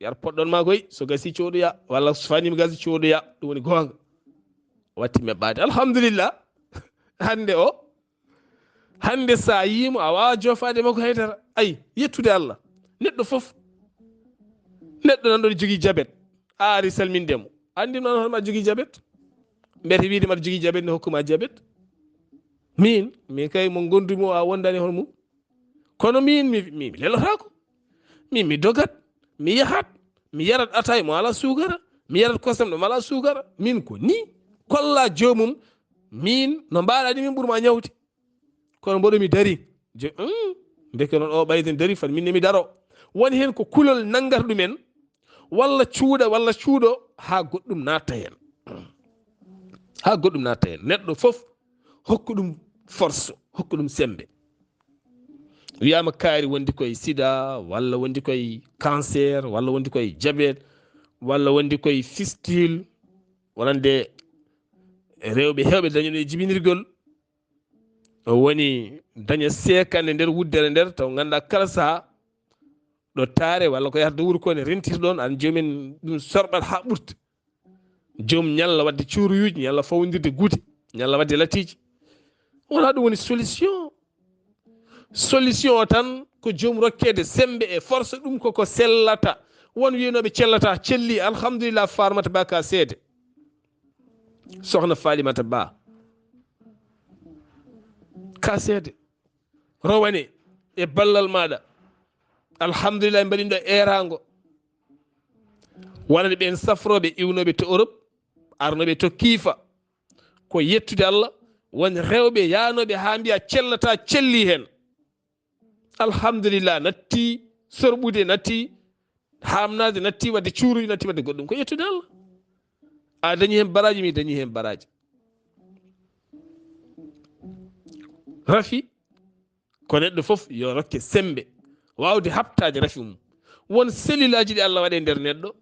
Yar poɗɗon ma koy, so gasi coodoya, walla so fanima gasi coodoya, ɗum woni goonga. Watti meɓɓaade. Alhamdulillah. Hannde o, hannde sa yiimo, a waawa jofaade makko haydara. Ay, yettude Allah. Neɗɗo fof. Neɗɗo nan ɗon jogii jabet. A ari salminde mo. Anndi noon hono ma jogii jabet. Mbete wiide mbaɗa jogii jabet ne hokkuma jabet. Min, min kay mo ngondumi o a wondani hono mum. Kono min, mi, mi, mi lelotaako. Min, mi dogat, mi yahat, mi yarat atay mo ala suukara, mi yarat kosam ɗo mala suukara. Min ko ni, kolla joomum, min, no mbaɗa ni min ɓurma ñawde. Kono mboɗo mi dari. Je, mm, ndeke noon o ɓayden dari fan, min ne mi daro. Woni heen ko kulol nanngata ɗumen, walla cuuɗa, walla cuuɗo, haa goɗɗum natta heen. Haa goɗɗum natta heen. Neɗɗo fof hokku ɗum force, hokku ɗum sembe. Wiyaama kaari wondi koye sida, walla wondi koye cancer, walla wondi koye diabète, walla wondi koye fistule, wonande rewɓe heewɓe dañuno e jibinirgol. O woni daña seekande nder wuddere nder, taw ngannduɗaa kala sahaa ɗo taare walla ko yahata wuro ko ne rentir ɗon, an joomen ɗum sorɓat haa ɓurta. Joom ñalla waɗde cuuruyuuji, ñalla fawndirde gude, ñalla waɗde latiiji. Wona ɗum woni solution. Solution o tan ko joom rokkeede sembe e force, ɗum ko ko sellata. Won wiyanooɓe cellata, celli, alhamdulillah, Farmata Ba ka seede. Sohna Falimata Ba. Ka seede. Rowane e ballal maɗa. Alhamdulillah, mbaɗinɗo erango. Wonande ɓen safroɓe iwnoɓe to Europe, arnoɓe to Kiifa. Ko yettude Allah, won rewɓe yaanoɓe haa mbiya cellata, celli heen. Alhamdulillah, natti sorɓude, natti hamnade, natti wadde cuuruy, natti wadde goɗɗum. Ko yettude Allah. A dañi heen baraaji, mi dañi heen baraaji. Rafi, ko neɗɗo fof yo rokke sembe, waawde haɓtaade rafi mum. Won selilaaji ɗi Allah waɗi e nder neɗɗo,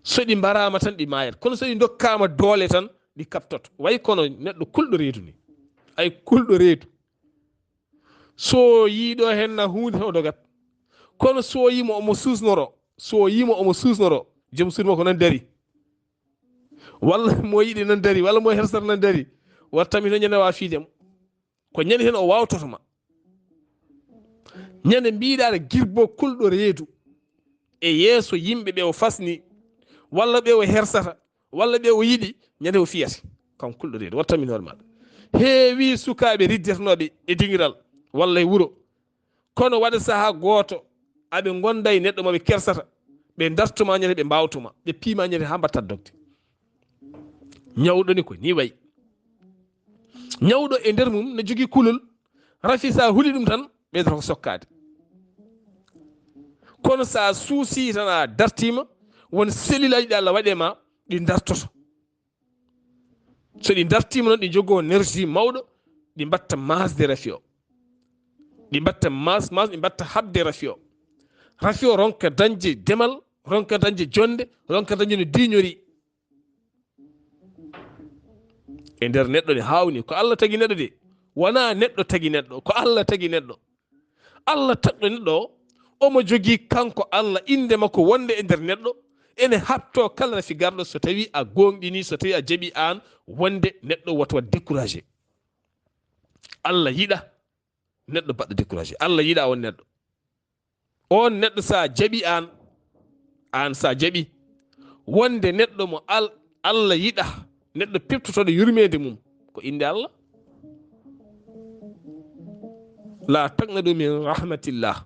so ɗi mbaraama tan, ɗi maayat. Kono so ɗi ndokkaama doole tan, ɗi kaɓtoto. Way kono neɗɗo kulɗo reedu ni. Ay kulɗo reedu. So yiiɗo heen na huunde tan o dogat. Kono so yiimo omo suusnoro, so yiimo omo suusnoro, joom suudu makko nan dari. Walla mo yiɗi nan dari, walla mo hersata nan dari. Watta mi to ñande waawa fiide mo. Ko ñande heen o waawtoto ma. Ñande mbiɗa aɗa girbo kulɗo reedu e yeeso yimɓe ɓe o fasni, walla ɓe o hersata, walla ɓe o yiɗi, ñande o fiyata. Kam kulɗo reedu, watta min hoore maɗa. Heewi sukaaɓe riddetenooɓe e dingiral, walla e wuro. Kono waɗa sahaa gooto, aɓe ngonda e neɗɗo mo ɓe kersata. Ɓe dartuma ñande ɓe mbawtuma, ɓe piima ñande haa mbattat dogde. Ñawɗo ni ko ni wayi. Ñawɗo e nder mum no jogii kulol, rafi sa huli ɗum tan, ɓeydata ko sokkaade. Kono sa suusi tan a dartiima, won selilaaji ɗi Allah waɗi e ma, ɗi dartoto. So ɗi dartiima noon, ɗi njogoo nervi mawɗo, ɗi mbatta maasde rafi o. Ɗi mbatta maas, maas, ɗi mbatta haɓde rafi o. Rafi o ronka dañde demal, ronka dañde jonnde, ronka dañde no diiñori. E nder neɗɗo ne haawni, ko Allah tagi neɗɗo de. Wonaa neɗɗo tagi neɗɗo, ko Allah tagi neɗɗo. Allah tagɗo neɗɗo o, omo jogii kanko Allah innde makko wonde e nder neɗɗo, ene haɓtoo kala rafi garɗo so tawii a gooŋɗinii, so tawii a jaɓii aan wonde neɗɗo woto waɗ découragé. Allah yiɗa neɗɗo baɗɗo découragé. Allah yiɗa on neɗɗo. On neɗɗo so a jaɓii aan, aan so a jaɓii wonde neɗɗo mo Al-, Allah yiɗa, neɗɗo peɓtotooɗo yurmeende mum, ko innde Allah. La taqnatu min rahmatillah.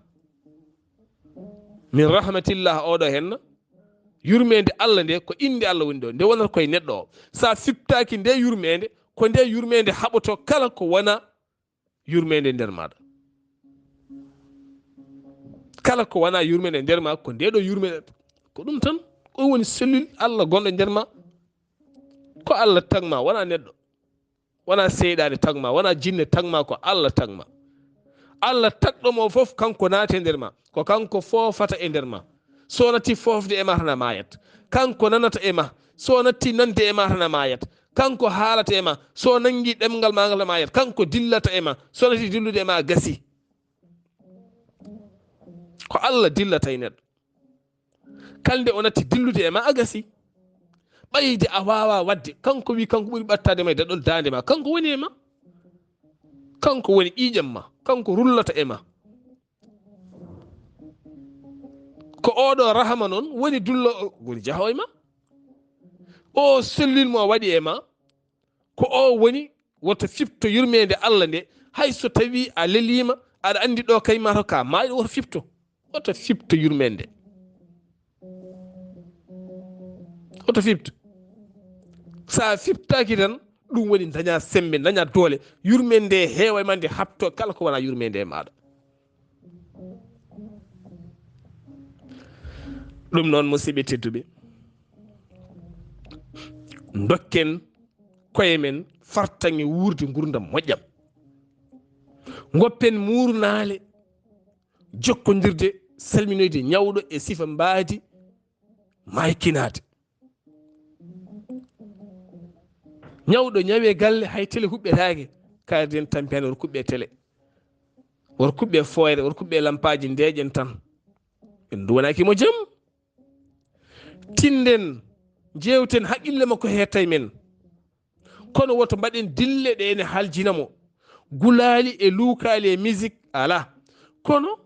Min rahmatillah, oɗo henna, yurmeende Allah nde, ko innde Allah woni ɗo. Nde wonata koye neɗɗo o. So a fiɓtaaki nde yurmeende, ko nde yurmeende haɓoto kala ko wona yurmeende nder maaɗa. Kala ko wona yurmeende nder ma, ko nde ɗo yurmeende. Ko ɗum tan, ko woni cellule Allah gonɗo nder ma. Ko Allah tagma, wona neɗɗo. Wona seyɗaane tagma, wona jinne tagma, ko Allah tagma. Allah tagɗo mo fof, kanko naati e nder ma. Ko kanko foofata e nder ma. So natti foofde e ma, tan a maayat. Kanko nanata e ma. So natti nande e ma, tan a maayat. Kanko haalata e ma. So nanngi ɗemngal ma ngal, a maayat. Kanko dillata e ma. So natti dillude e ma, a gasi. Ko Allah dillata e neɗɗo. Kala nde o natti dillude e ma, a gasi. Ɓayde a waawaa waɗde, kanko wi kanko ɓuri ɓattaade ma e daɗol daande ma. Kanko woni e ma. Kanko woni ƴiiƴam ma. Kanko rullata e ma. Ko oɗo rahama noon woni dullo, woni jahoo e ma. O cellule mo waɗi e ma, ko o woni, woto fiɓto yurmeende Allah nde, hay so tawii a leliima, aɗa anndi ɗo kay mataw ka maayɗo, woto fiɓto. Woto fiɓto yurmeende. Woto fiɓto. So a fiɓtaaki tan, ɗum woni daña semmbe, daña doole. Yurmeende nde heewa e ma, nde haɓto kala ko wona yurmeende e maaɗa. Ɗum noon, musidɓe tedduɓe, dokken koye men fartaŋŋe wuurde nguurndam moƴƴam. Ngoppen muurnaale jokkondirde, salminoyde ñawɗo e sifa mbaadi maykinaade. Ñawɗo ñawe galle, hay tele huɓɓetaake. Kaari den tampiyani, wor kuɓɓe tele, wor kuɓɓe fooyre, wor kuɓɓe lampaaji, ndeeƴen tan. En duwanaaki mo jam. Tinden, jeewten, haqqille makko hettay men. Kono woto mbaɗen dille ɗe ene haljina mo. Gulaali e luukaali e misik alaa. Kono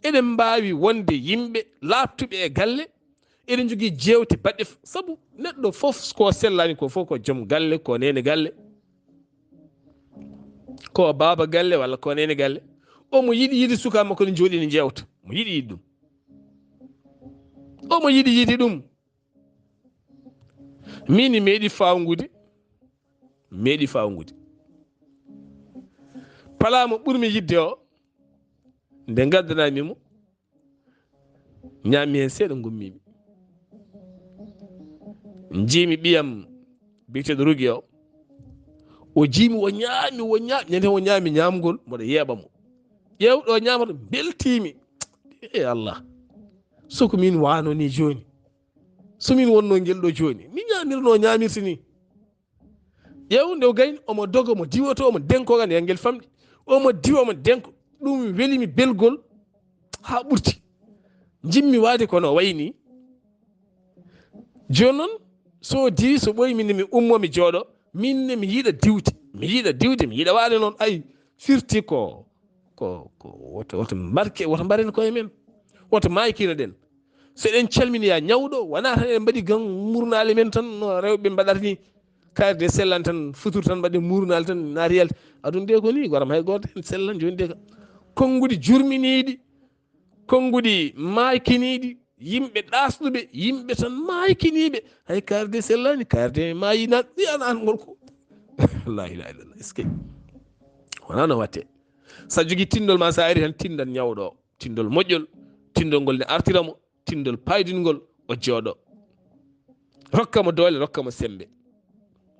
eɗen mbaawi wonde yimɓe laaɓtuɓe e galle, eɗen njogii jeewte baɗɗe f-, sabu neɗɗo fof ko sellaani ko fof ko joom galle, ko neene galle, ko baaba galle walla ko neene galle. Omo yiɗi yiide suka makko ne jooɗi ne jeewta. Mo yiɗi yiide ɗum. Omo yiɗi yiide ɗum. Min mi meeɗi fawngude, meeɗi fawngude. Palaa mo ɓurmi yiɗde o, nde ngaddanami mo, ñaami heen seeɗa, ngummimi. Njiimi ɓiyam biyeteeɗo Rugi o, o jiimi, o ñaami, o ñaami, ñande o ñaami ñaamgol, mboɗo yeeɓa mo. Ƴeew ɗo ñaamata, mbeltiimi. E Allah, so ko min wano ni jooni. So min wonno ngel ɗo jooni, mi ñaamirno o ñaamirta ni. Ƴeew nde o gayni, omo doga, omo diwoto, omo denko, kan e ngel famɗi. Omo diwa, omo denko. Ɗum weli mi belgol haa ɓurti. Njimmi waade kono o wayi ni. Jooni noon, so o diwi, so ɓooyi, min ne mi ummo, mi jooɗo. Min ne mi yiɗa diwde. Mi yiɗa diwde, mi yiɗa waade noon. Ay, firti ko, ko, ko woto, woto mbarke, woto mbaren koye men. Woto maykino ɗen. So eɗen calmini yaa ñawɗo, wonaa tan eɗen mbaɗi gam murnaale men tan, no rewɓe mbaɗata ni. Kaari de sellan tan, futur tan mbaɗen murnaale tan, naati yalti. Aduna de ko ni, goram hay gooto en sellan jooni de ka. Konnguɗi jurminiiɗi, konnguɗi maaykiniiɗi, yimɓe ɗaasɗuɓe, yimɓe tan maaykiniiɓe. Hay kaari de sellaani, kaari de maayi na, ɗi an, an ngol ko. La ilaha illallah, est-ce que? Wonaa no watte. So a jogii tinndol ma, so a ari tan, tinndan ñawɗo o. Tinndol moƴƴol, tinndol ngol ne artira mo, tinndol paydingol, o jooɗo. Rokka mo doole, rokka mo semmbe.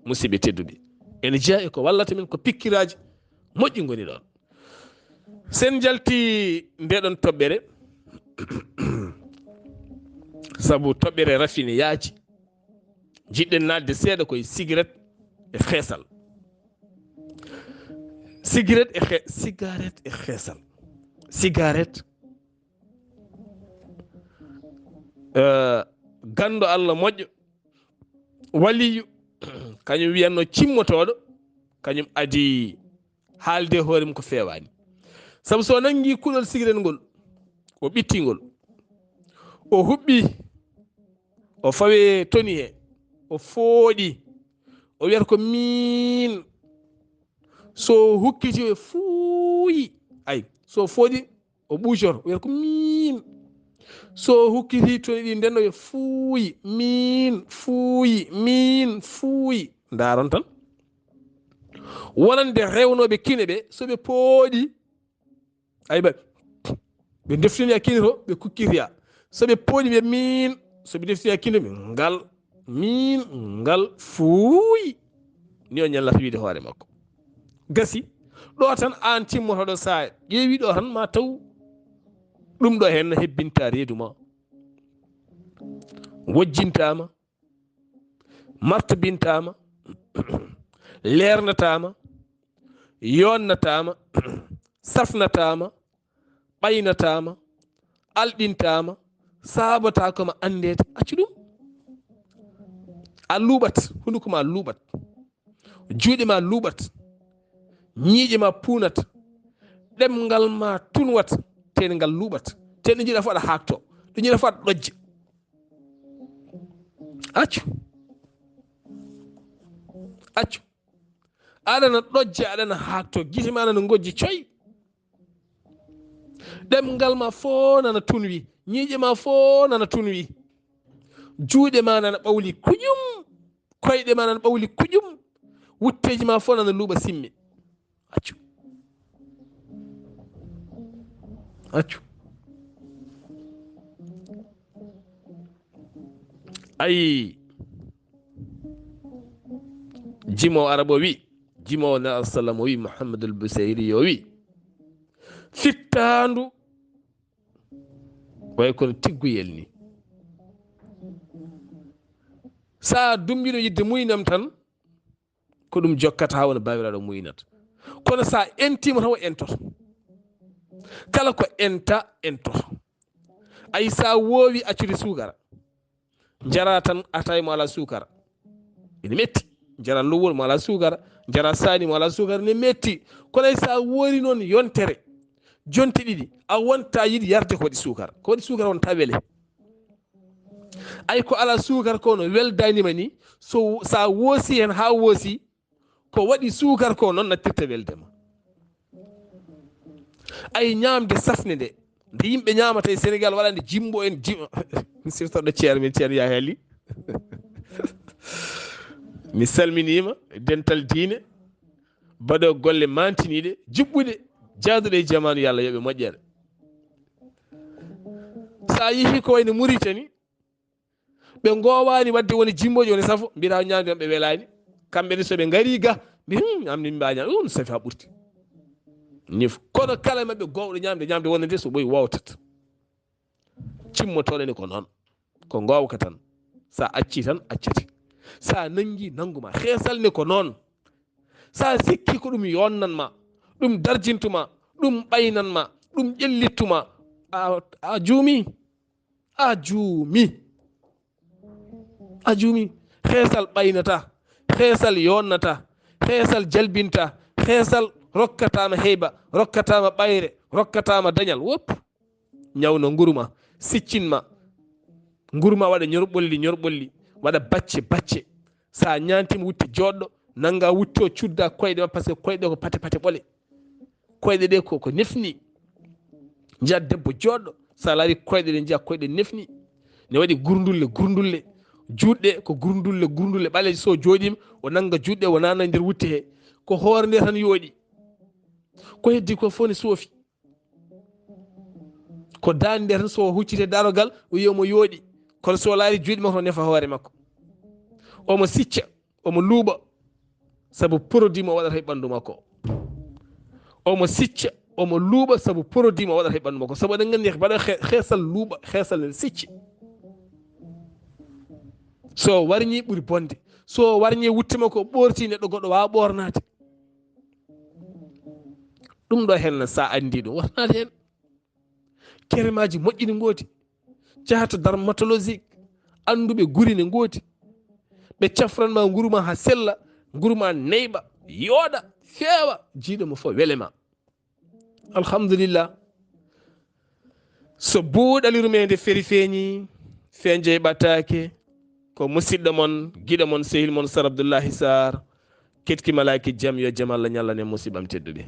Musidɓe tedduɓe, ene jeyaa e ko wallata min, ko pikkiraaji, Moƴƴi ngoni ɗon. Sen jalti nde ɗon toɓɓere, sabu toɓɓere rafine yaaji, jiɗɗen naatde seeɗa koye sigaret e xeesal. Sigaret e xe-, sigaret e xeesal. Sigaret, eh, ganndo Allah moƴƴo, waliyu, kañum wiyatno cimmotooɗo, kañum adi haalde hoore mum ko feewaani. Sabu so nanngi kuɗol sigaret ngol, o ɓitti ngol, o huɓɓi, o fawe toni he, o fooɗi, o wiyata ko miin. So hukkiti, o fuuyi. Ay, so fooɗi, o ɓuucoto, o wiyata ko miin. So hukkiti toni ɗi ndenno, o fuuyi, miin, fuuyi, miin, fuuyi. Ndaaron tan. Wonande rewnooɓe kine ɓe, so ɓe pooɗi, ay, ɓe, ɓe ndeftini a kine to, ɓe kukkiti a. So ɓe pooɗi, ɓe miin, so ɓe ndeftini a kine, ɓe ngal, miin, ngal, fuuyi. Ni o ñallata wiide hoore makko. Gasi, ɗo tan aan timmotoɗo, sa ƴeewi ɗo tan ma taw ɗum ɗo heen no hebbinta reedu ma. Wojjintaama, martabintaama, leernataama, yonnataama, safnataama, ɓaynataama, alɗintaama, saabata ko ma anndeede. Accu ɗum. A luuɓat, hunuko ma luuɓat. Juuɗe ma luuɓat. Ñiiƴe ma puunat. Ɗemngal ma tunwat. Te ngal luuɓat. Te ɗo jiɗa fof aɗa haakto. Ɗo jiɗa fof aɗa ɗojja. Accu. Accu. Aɗana ɗojja, aɗana haakto. Gite ma nana ngojji coy. Ɗemngal ma fof nana tunwi. Ñiiƴe ma fof nana tunwi. Juuɗe ma nana ɓawli kuƴum. Koyɗe ma nana ɓawli kuƴum. Wutteeji ma fof nana luuɓa simme. Accu. Accu. Ayi. Jimo Arab o wi, jimo na sallam o wi, Muhammadul Busayri o wi, fittaandu way kono tigguyel ni. Sa dummbino yidde muynam tan, ko ɗum jokkata haa wona baawiraaɗo muynata. Kono sa entiima tan o entoto. Kala ko enta, entoto. Ay, sa woowi accude suukara, njara tan atay mo ala suukara. Ene metti. Njara lowol mo ala suukara, njara saani mo ala suukara, ne metti. Kono ay sa woori noon yontere, jonte ɗiɗi, a wonta yiɗi yarde ko waɗi suukara. Ko waɗi suukara wonta wele. Ay, ko ala suukara ko no weldanima ni, so sa woosi heen haa woosi, ko waɗi suukara ko noon nattirta welde ma. Ay, ñaamde safne nde, nde yimɓe ñaamata e Sénégal, waɗande jimbo en, jim-, mi siftorɗo ceer men, ceer Yahya Ly. Mi salminiima, dental diine, baɗo golle mantiniiɗe, juɓɓuɗe, jaaduɗe e jamaanu, yo Allah yoɓe moƴƴere. Sa yehi ko wayno Mauritanie, ɓe ngowaani waɗde woni jimboji, woni safo, mbiyata ñaamde ɓe welaani. Kamɓe ne, so ɓe ngari ga, mbi, "Hmm, am ni mba ñaam, ɗum safi haa ɓurti." Ni fof. Kono kala maɓɓe gowɗo ñaamde, ñaamde wonande so ɓoyi wowtat. Cimmotooɗo ne ko noon. Ko ngowka tan. Sa acci tan, accete. Sa nanngi, nangu ma. Xeesal ne ko noon. Sa sikki ko ɗum yonnan ma, ɗum darjintu ma, ɗum ɓaynan ma, ɗum ƴellittu ma, a, a juumi. A juumi. A juumi. Xeesal ɓaynata. Xeesal yonnata. Xeesal jalbinta. Xeesal rokkatama heyba, rokkatama ɓayre, rokkatama dañal. Wop. Ñawna nguru ma, siccin ma. Nguru ma waɗa ñorɓolli, ñorɓolli, waɗa bacce, bacce. Sa ñaantima, wutte jooɗɗo, nanga wutte o, cudda koyɗe ma, par ce que koyɗe ko pate, pate ɓole. Koyɗe ɗe ko, ko nefni. Njiya debbo jooɗɗo, sa laari koyɗe ɗe, njiya koyɗe nefni. Ne waɗi gurndulle, gurndulle. Juuɗe ko gurndulle, gurndulle ɓaleeje. So jooɗiima, o nanga juuɗe, o nana nder wutte he. Ko hoore nde tan yooɗi. Ko heddi ko fof ne soofi. Ko daande nde tan, so o hucciti daarogal, o wiya omo yooɗi. Kono so laari juuɗe makko, nefa hoore makko. Omo sicca, omo luuɓa. Sabu produit mo waɗata e ɓanndu makko. Omo sicca, omo luuɓa sabu produit mo waɗata e ɓanndu makko. Sabu eɗen nganndi mbaɗa xe- xeesal luuɓa, xeesal ne sicci. So warñi ɓuri bonde. So warñi wutte makko ɓoorti neɗɗo goɗɗo waawa ɓoornaade. Ɗum ɗo heen sa anndi ɗum wotanaade heen. Keremaji moƴƴi ne ngoodi. Jahata dermatologique, annduɓe guri ne ngoodi. Ɓe cafran ma nguru ma ha sella, nguru ma neyɓa, yooɗa, feewa, jiiɗo mo fof wele ma. Alhamdulillah. So buuɗali rumende feri feeñi, feeñje ɓataake, ko musidɗo mon, giɗo mon, sehil mon, Sar Abdullahi Sar, ketki malaaki jam, yo jam Allah ñallane musiɓɓam tedduɓe.